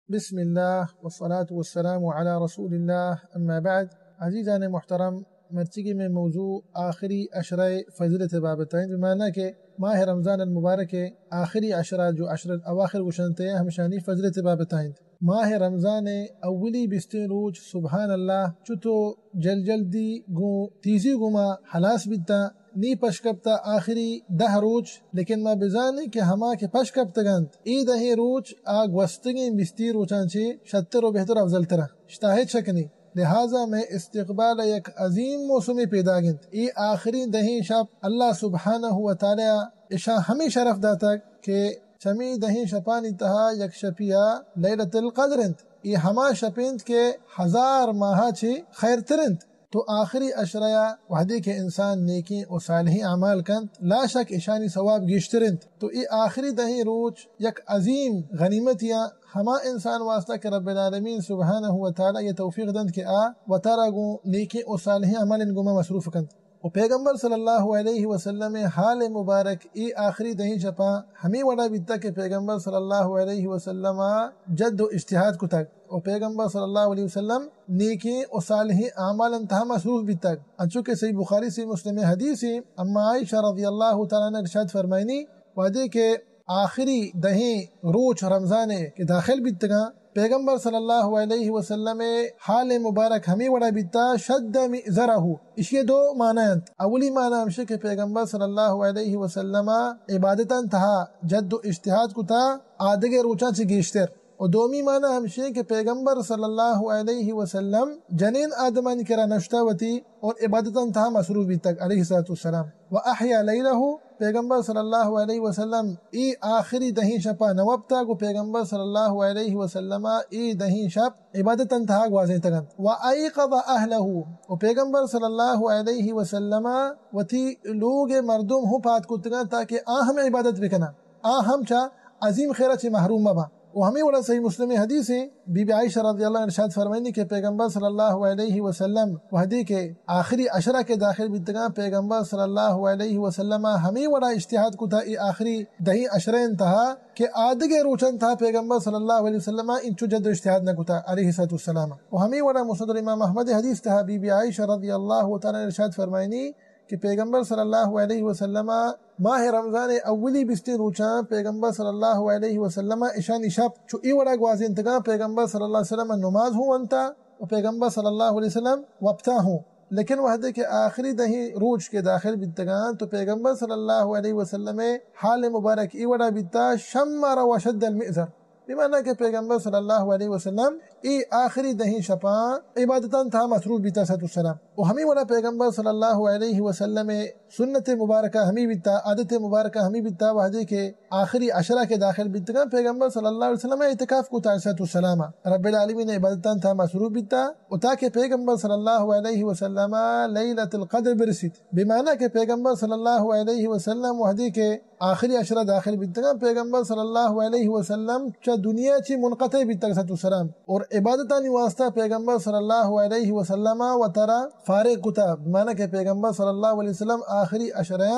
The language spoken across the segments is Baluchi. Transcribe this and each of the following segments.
بسم اللہ والصلاة والسلام علی رسول اللہ، اما بعد۔ عزیزان محترم، مرچیگی میں موضوع آخری عشرہ فضیلت بابت ہیں، بمعنی کہ ماہ رمضان المبارک آخری عشرہ، جو عشر الاواخر گوشنتے، ہمشانی فضیلت بابت ہیں۔ ماہ رمضان اولی بیستیں روچ، سبحان اللہ، چو تو جل جلدی گوں تیزی گوں ما ہلاس بیتا، نی پشکپتا آخری دہ روچ، لیکن ما بزانیں کہ ہما کہ پشکپتگنت، اے دہیں روچ آ گوستگیں بیستی روچاں چے شتر و بہتر افضل ترا۔ شتا ہچ شک نی۔ لہذا میں استقبال یک عظیم موسمی پیداگ انت۔ اے آخری دہیں شپ اللہ سبحانہ و تعالی اشاں ہمیں شرف داتگ کہ چمی دہیں شپانی تہا یک شپیا لیلۃ القدر انت۔ اے ہما شپ انت کہ ہزار ماہ چے خیر تر انت۔ تو آخری عشرہ ء وہدے کہ انسان نیکیں و صالحیں اعمال کنت، لا شک اشانی ثواب گیشتر انت۔ تو اے آخری دہیں روچ یک عظیم غنیمتیاں، ہما انسان واسطہ کہ رب العالمین سبحانہ و تعالی یہ توفیق دنت کہ آ وتارا گوں نیکیں و صالحیں عمل گوما مصروف کنت۔ و پیغمبر صلی اللہ علیہ وسلم حال مبارک اے آخری دہیں شپاں ہمیں وڑا بیتا کہ پیغمبر صلی اللہ علیہ وسلم جد و اجتہاد کتگ۔ و پیغمبر صلی اللہ علیہ وسلم نیکیں و صالحیں اعمال انتہا مصروف بیتگ۔ انچو کہ صحیح بخاری، صحیح مسلم حدیث، اما عائشہ رضی اللہ تعالی عنہ ارشاد فرمائنی، وہدے کہ آخری دہیں روچ رمضان کہ داخل بیتگاں، پیغمبر صلی اللہ علیہ وسلم حال مبارک ہمیں وڑا بیتا، شد مئزرہ۔ اشی دو معنی انت۔ اولی معنی ہمشی کہ پیغمبر صلی اللہ علیہ وسلم عبادتاں تہا جد و اجتہاد کتا، آدگے روچاں چہ گیشتر۔ و دومی معنی ہمشی کہ پیغمبر صلی اللہ علیہ وسلم جنین آدمانی کرا نشتا وتی اور عبادتاں تہا مصروف بیتگ علیہ الصلوۃ والسلام۔ و احیا لیلہ، پیغمبر صلی اللہ علیہ وسلم ای آخری دہیں شپا نوپتا، گو پیغمبر صلی اللہ علیہ وسلم ای دہیں شپ عبادتاں تہا گوازینتگنت۔ و ایقظ اہلہ، و پیغمبر صلی اللہ علیہ وسلم وتی لوگ مردم ہوں پاد کتگاں تاکہ آ ہم عبادت بکناں۔ آ ہم چا عظیم خیرا چہ محروم مباں۔ و ہمیں وڑا صحیح مسلم حدیث ہیں، بی بی عائشہ رضی اللہ عنہ ارشاد فرمائنی کہ پیغمبر صلی اللہ علیہ وسلم وہدے کہ آخری عشرہ کے داخل بیتگاں، پیغمبر صلی اللہ علیہ وسلم ہمیں وڑا اجتہاد کتا ای آخری دہیں عشرہ انتہا کہ آدگے روچن تہا پیغمبر صلی اللہ علیہ وسلم انچو جد و اجتہاد نہ کتا علیہ الصلوۃ والسلام۔ و ہمیں وڑا مسند امام احمد حدیث تہا بی بی عائشہ رضی اللہ تعالی عنہ ارشاد فرمائنی کہ پیغمبر صلی اللہ علیہ وسلم ماہ رمضان اولی بیستیں روچاں پیغمبر صلی اللہ علیہ وسلم اشانی شپ چو ای وڑا گوازینتگاں، پیغمبر صلی اللہ علیہ وسلم نماز ہوں ونتا و پیغمبر صلی اللہ علیہ وسلم وپتا ہوں۔ لیکن وہدے کہ آخری دہیں روچ کے داخل بیتگاں تو پیغمبر صلی اللہ علیہ وسلم حال مبارک ای وڑا بیتا، شمر و شد المئزر۔ بمعنی کہ پیغمبر صلی اللہ علیہ وسلم ای آخری دہیں شپاں عبادتاں تہا مصروف بیتا صلی اللہ علیہ وسلم۔ و ہمیں وڑا پیغمبر صلی اللہ علیہ وسلم سنت مبارکہ ہمیں بیتا، عادت مبارکہ ہمیں بیتا، وہدے کہ آخری عشرہ کے داخل بیتگاں، پیغمبر صلی اللہ علیہ وسلم اعتکاف کتا علیہ الصلوۃ والسلام۔ رب العالمین عبادتاں تہا مصروف بیتا و تاکہ پیغمبر صلی اللہ علیہ وسلم لیلۃ القدر برسیت۔ بمعنی کہ پیغمبر صلی اللہ علیہ وسلم وہدے کہ آخری عشرہ داخل بیتگاں، پیغمبر صلی اللہ علیہ وسلم چہ دنیا چی منقطع بیتگ صلی اللہ علیہ وسلم، اور عبادتانی واسطہ پیغمبر صلی اللہ علیہ وسلم وتارا فارغ کتا، بمعنی کہ پیغمبر صلی اللہ علیہ وسلم آخری عشرہ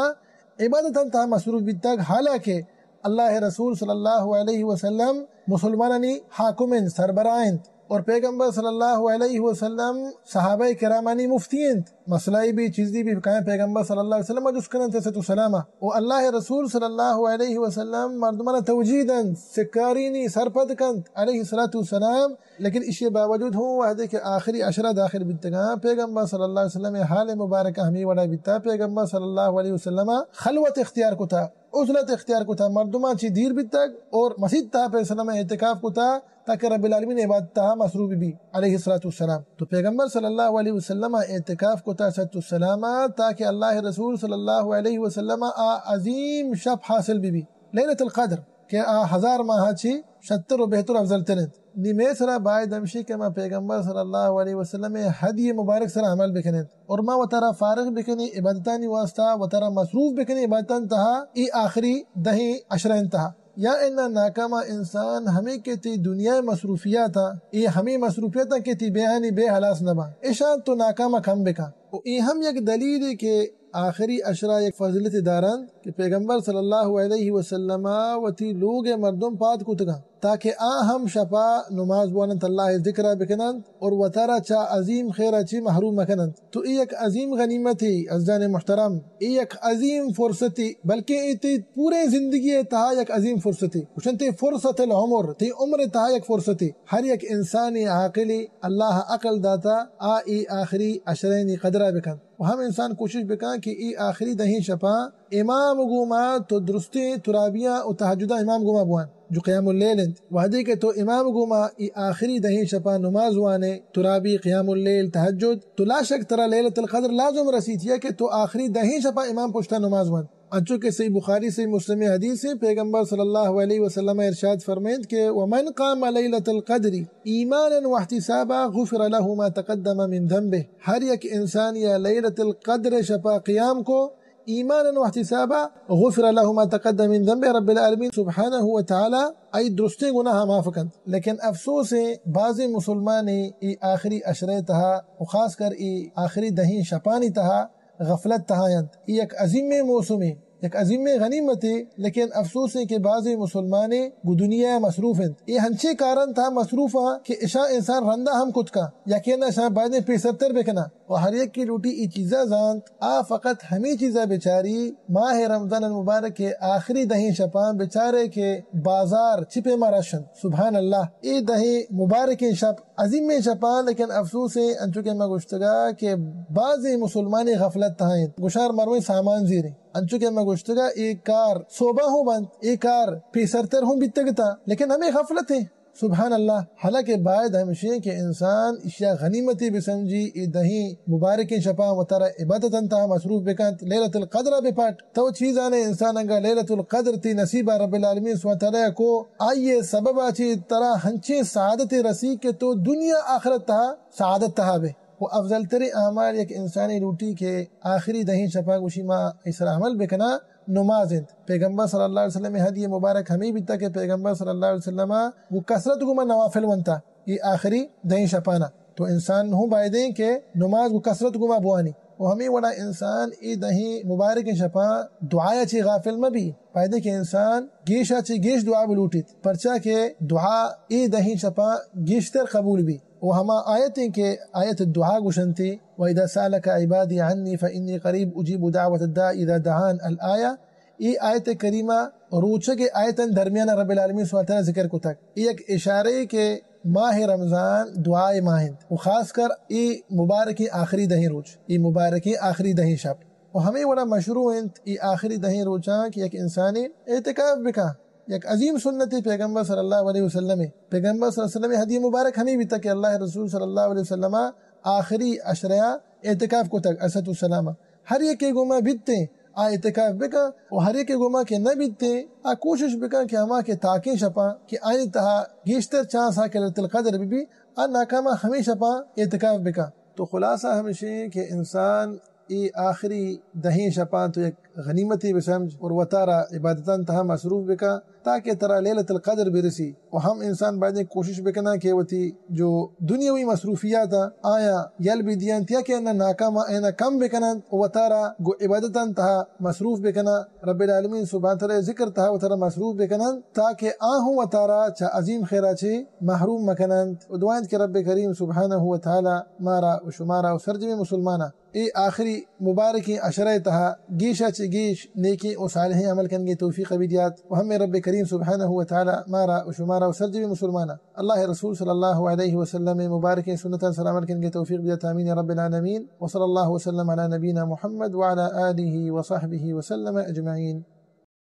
عبادتاں تہا مصروف بیتگ، حالانکہ اللہ رسول صلی اللہ علیہ وسلم مسلمانانی حاکم انت، سربراہ انت۔ اور پیغمبر صلی اللہ علیہ وسلم صحابہ کرامانی مفتی انت۔ مسئلہ بھی چیزی بھی کائیں پیغمبر صلی اللہ علیہ وسلم جس کنن تسۃ السلام۔ و اللہ رسول صلی اللہ علیہ وسلم مردمان توجیہ دنت، سکارینی سرپد کنت علیہ الصلوۃ والسلام۔ لیکن اشی باوجود ہوں وہدے کہ آخری عشرہ داخل بیتگاں، پیغمبر صلی اللہ علیہ وسلم حال مبارک ہمیں وڑا بیتا، پیغمبر صلی اللہ علیہ وسلم خلوت اختیار کتا، عزلت اختیار کتا، مردمان چی دیر بیتگ اور مسیت تہا پیسلم اعتکاف کتا، تاکہ رب العالمین عبادت تہا مصروف بی علیہ الصلوۃ والسلام۔ تو پیغمبر صلی اللہ علیہ وسلم اعتکاف کتا صلی اللہ علیہ وسلم تاکہ اللہ رسول صلی اللہ علیہ وسلم آ عظیم شپ حاصل بی بی، لیلۃ القدر، کہ آ ہزار ماہ چی شتر و بہتر افضل تر انت۔ نی مئے سرا باید ہمشی کہ ما پیغمبر صلی اللہ علیہ وسلم ہدی مبارک سرا عمل بکنیں اور ما وتارا فارغ بکنیں عبادتانی واسطہ، وتارا مصروف بکنیں عبادتان تہا ای آخری دہیں عشرہ انتہا۔ یا انا ناکامہ انسان ہمیں کہ تی دنیا مصروفیات، اے ہمیں مصروفیات کہ تی بیانی بے حلاس نبا، اشان تو ناکامہ کم بکا۔ و اے ہم یک دلیل کہ آخری عشرہ یک فضیلت دارند کہ پیغمبر صلی اللہ علیہ وسلم وتی لوگ مردم پاد کتگاں تاکہ آ ہم شپا نماز بواننت، اللہ ذکرہ بکننت اور وتارا چا عظیم خیرہ چی محروم مکننت۔ تو اے یک عظیم غنیمتے، عزیزان محترم، اے یک عظیم فرصتے، بلکہ اے تئی پورے زندگی تہا یک عظیم فرصتے۔ گوشنت فرصت العمر، تئی عمر تہا یک فرصتے۔ ہر یک انسان عاقل، اللہ عقل داتا، آ اے آخری عشرینی قدرہ بکنت۔ و ہم انسان کوشش بکن کہ اے آخری دہیں شپاں امام گوما تو درستیں ترابیاں و تہجداں امام گوما بوان، جو قیام اللیل انت۔ وہدے کہ تو امام گوما اے آخری دہیں شپاں نماز وانے، ترابی، قیام اللیل، تہجد، تو لا شک ترا لیلۃ القدر لازم رسیت، یا کہ تو آخری دہیں شپاں امام پشتا نماز وان۔ انچو کہ صحیح بخاری، صحیح مسلم حدیث ہیں، پیغمبر صلی اللہ علیہ وسلم ارشاد فرمائنت کہ ومن قام لیلۃ القدر ایمانا واحتسابا غفر له ما تقدم من ذنبه۔ ہر یک انسان یا لیلۃ القدر شپا قیام کو، ایمانا واحتسابا، غفر له ما تقدم من ذنبه، رب العالمین سبحانہ و تعالی آئی درستیں گناہ معاف کنت۔ لیکن افسوس ہیں، بعضی مسلمان اے آخری عشرے تہا و خاص کر اے آخری دہیں شپانی تہا غفلت تہا انت۔ اے یک عظیمیں موسمے، یک عظیمیں غنیمتے، لیکن افسوس ہیں کہ بعضی مسلمان گو دنیا مصروف انت۔ اے ہنچیں کارن تہا مصروف ہیں کہ اشاں انسان رندا ہم کت کن، یا کہ نہ اشاں بایدیں پیسرتر بکناں۔ و ہر یکے لوٹی اے چیزا زانت، آ فقط ہمے چیزا بچاری، ماہ رمضان المبارک کے آخری دہیں شپاں بچارے کہ بازار چی پیما رش انت۔ سبحان اللہ، اے دہیں مبارکیں شپ، عظیمیں شپاں، لیکن افسوس ہیں، انچو کہ ما گوشتگا کہ بعضی مسلمانی غفلت تہا انت، گوشار مرویں سامان زیریں۔ انچو کہ ما گوشتگا اے کار صوبہ ہوں بنت، اے کار پیسرتر ہوں بیتگتا، لیکن ہمیں غفلت ہیں۔ سبحان اللہ، حالانکہ باید ہمشیں کہ انسان اشیا غنیمتے بسمجھی، اے دہیں مبارکیں شپاں وتارا عبادتاں تہا مصروف بکنت، لیلۃ القدر بپٹ۔ تو چی زانے انسان انگا لیلۃ القدر تئی نصیبا رب العالمین سبحانہ تعالی کو، آئیے سببا چی ترا ہنچیں سعادتے رسی کہ تو دنیا آخرت تہا سعادت تہا بے۔ و افضل تریں اعمال یک انسانے لوٹی کہ آخری دہیں شپاں گوشی ما ایسرا عمل بکناں، نماز انت۔ پیغمبر صلی اللہ علیہ وسلم حدیث مبارک ہمیں بیتا کہ پیغمبر صلی اللہ علیہ وسلم گو کثرت گوما نوافل ونتا اے آخری دہیں شپانا۔ تو انسان ہوں بایدیں کہ نماز گو کثرت گوما بوانی۔ و ہمیں وڑا انسان اے دہیں مبارکیں شپاں دعایا چی غافل مہ بی۔ بایدیں کہ انسان گیشا چی گیش دعا بلوٹیت، پرچا کہ دعا اے دہیں شپاں گیشتر قبول بی۔ و ہما آیت ہیں کہ آیت دعا گوشنتی، وَإِذَا سَأَلَكَ عِبَادِي عَنِّي فَإِنِّي قَرِيبٌ أُجِيبُ دَعْوَةَ الدَّاعِ إِذَا دَعَانِ، الآیہ۔ اے آیت کریمہ روچگ آیتن درمیان رب العالمین سبحانہ وتعالی ذکر کتگ۔ اے یک اشارے کہ ماہ رمضان دعائے ماہ انت و خاص کر اے مبارکیں آخری دہیں روچ، اے مبارکیں آخری دہیں شپ۔ و ہمیں وڑا مشروع انت اے آخری دہیں روچاں کہ یک انسانے اعتکاف بکا۔ یک عظیم سنت پیغمبر صلی اللہ علیہ وسلم۔ پیغمبر صلی اللہ علیہ وسلم حدیث مبارک ہمیں بیتا کہ اللہ رسول صلی اللہ علیہ وسلم آخری عشرہ اعتکاف کتگ علیہ الصلوۃ والسلام۔ ہر یکے گوما بیتیں آ اعتکاف بکن و ہر یکے گوما کہ نہ بیتیں آ کوشش بکن کہ ہما کہ تاکیں شپاں کہ آئی تہا گیشتر چانس ہا کہ لیلۃ القدر بہ بی، آ ناکاما ہمیں شپاں اعتکاف بکن۔ تو خلاصہ ہمشیں کہ انسان اے آخری دہیں شپاں تو یک غنیمتے بسمجھ اور وتارا عبادتاں تہا مصروف بکن تاکہ ترا لیلۃ القدر برسی۔ و ہم انسان بایدیں کوشش بکناں کہ وتی جو دنیاوی مصروفیات آیاں یل بدیانت یا کہ آیاں ناکام آیاں کم بکننت و وتارا گو عبادتاں تہا مصروف بکناں۔ رب العالمین سبحانہ تعالی ذکر تہا وتارا مصروف بکننت تاکہ آ ہوں وتارا چہ عظیم خیرا چہ محروم مکننت۔ و دعا انت کہ رب کریم سبحانہ و تعالی مارا و شمارا و سرجمیں مسلماناں اے آخری مبارکیں عشرہ تہا گیشا چہ گیش نیکیں و صالحیں عمل کنگے توفیق بدیات و ہمیں رب کریم سبحانہ و تعالی مارا و شمارا و سرجمیں مسلماناں اللہ رسول صلی اللہ علیہ وسلم مبارکیں سنتاں سر عمل کنگے توفیق بدیات۔ آمین یا رب العالمین۔ وصلی اللہ وسلم علی نبینا محمد وعلی آلہ وصحبہ وسلم اجمعین۔